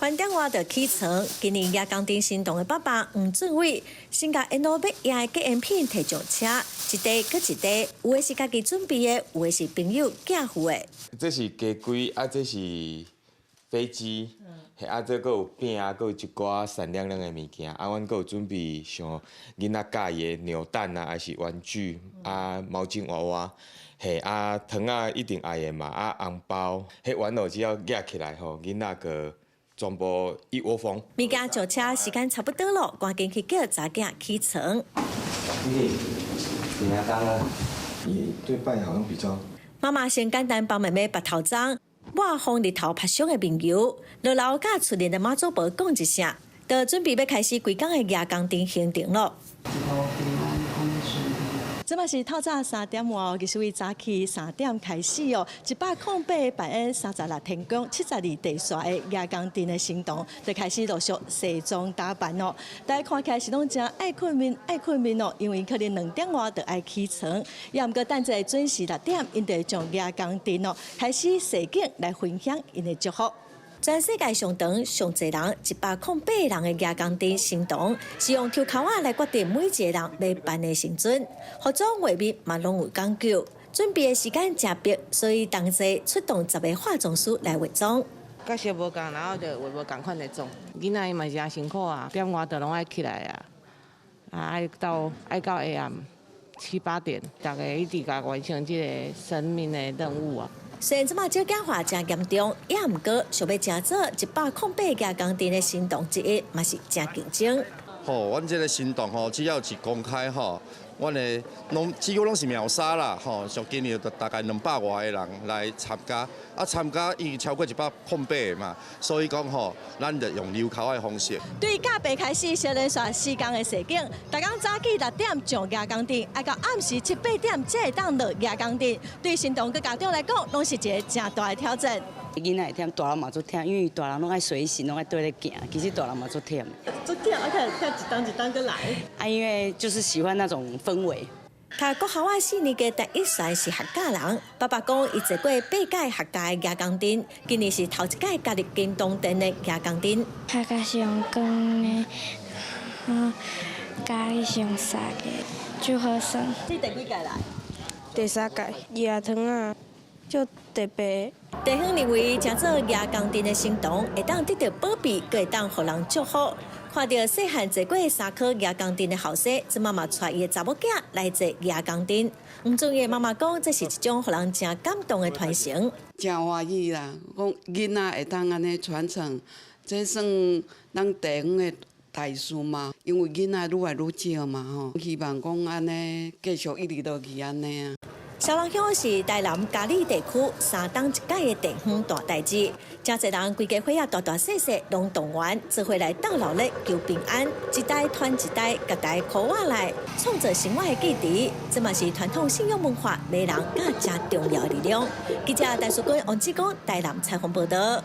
翻點外就起床，今年蜈蚣燈神童的爸爸黃俊偉，先共𪜶路欲蜈的紀念品提上車，一袋閣一袋，有的是家己準備的，有的是朋友寄予的。這是雞胿，啊，這是飛機，嘿，啊，這閣有餅啊，閣有一寡閃亮亮的物件，啊，阮閣有準備像囡仔佮意的扭蛋啊，還是玩具啊，毛巾娃娃，嘿，啊，糖仔一定愛的嘛，啊，紅包，彼玩偶只要攑起來吼，囡仔閣全部一窩蜂。物件上車時間差不多咯，趕緊去叫查囝起床。你你對拜好像比較。媽媽先簡單幫妹妹拔頭鬃，抹防日頭曬傷的面油，落樓佮厝裡的媽祖婆講一聲，就準備欲開始規工的蜈蚣燈行程咯。這嘛是透早3點外，其實為早起3點開始哦，108扮演36天宮72地煞的蜈蚣燈的神童，就開始陸續卸妝打扮哦。大家看起來是攏誠愛睏眠愛睏眠哦，因為可能2點外就愛起床，也毋過等者準時6點，𪜶就會將蜈蚣燈哦開始踅景來分享𪜶的祝福。全世界上長上濟人108人的蜈蚣燈神童，是用抽籤仔來決定每一個人欲扮的神尊，服裝畫面嘛攏有講究。準備的時間誠迫，所以同齊出動10個化妝師來化妝。角色無仝，然後就畫無仝款的妝。囡仔伊嘛是誠辛苦啊，點外就攏愛起來啊，啊愛到下暗七八點，逐家一直共完成這個生命的任務啊。雖然這馬少子化誠嚴重，也毋過想欲成做108蜈蚣燈的神童之一，嘛是誠競爭。吼，阮這個神童吼，只要是公開吼，阮的攏幾乎攏是秒殺啦，吼，像今年就大概200外個人來參加，啊參加已經超過108個嘛，所以講吼，咱就用溜口的方式。對甲白開始，小連續4工的踅景，逐工早起6點上蜈蚣燈，愛到暗時七八點才會當落蜈蚣燈。對神童佮家長來講，攏是一個誠大的挑戰。囡仔會忝，大人嘛足忝，因為大人攏愛隨行，攏愛綴咧行，其實大人嘛足忝。足忝，啊，看看一冬一冬閣來。啊，因為就是喜歡那種氛圍。讀國校仔四年級陳一璇是客家人，爸爸講伊坐過八屆客家的蜈蚣燈，今年是頭一屆加入金東殿的蜈蚣燈。客家是用鋼的，嗯，咖喱是用沙的，就好耍。你第幾屆來？第三屆，蜈糖仔，足特別。地方認為，成做蜈蚣燈的神童，會當得到保庇，閣會當予人祝福。看著細漢坐過三顆蜈蚣燈的後生，這媽媽帶伊的查某囝來坐蜈蚣燈。黃俊義媽媽講，這是一種予人誠感動的傳承。誠歡喜啦，講囡仔會當按呢傳承，這算咱地方的大事嘛。因為囡仔愈來愈少嘛吼，希望講按呢繼續一直落去按呢啊。蕭朗鄉是台南佳里地區三冬一屆的地方大代誌，誠濟人規家伙仔大大細細攏動員，做伙來鬥鬧熱求平安，一代傳一代，共大家箍倚來創造生活的記憶，這嘛是傳統信仰文化迷人佮誠重要的力量。記者陳淑君、王志剛台南採訪報道。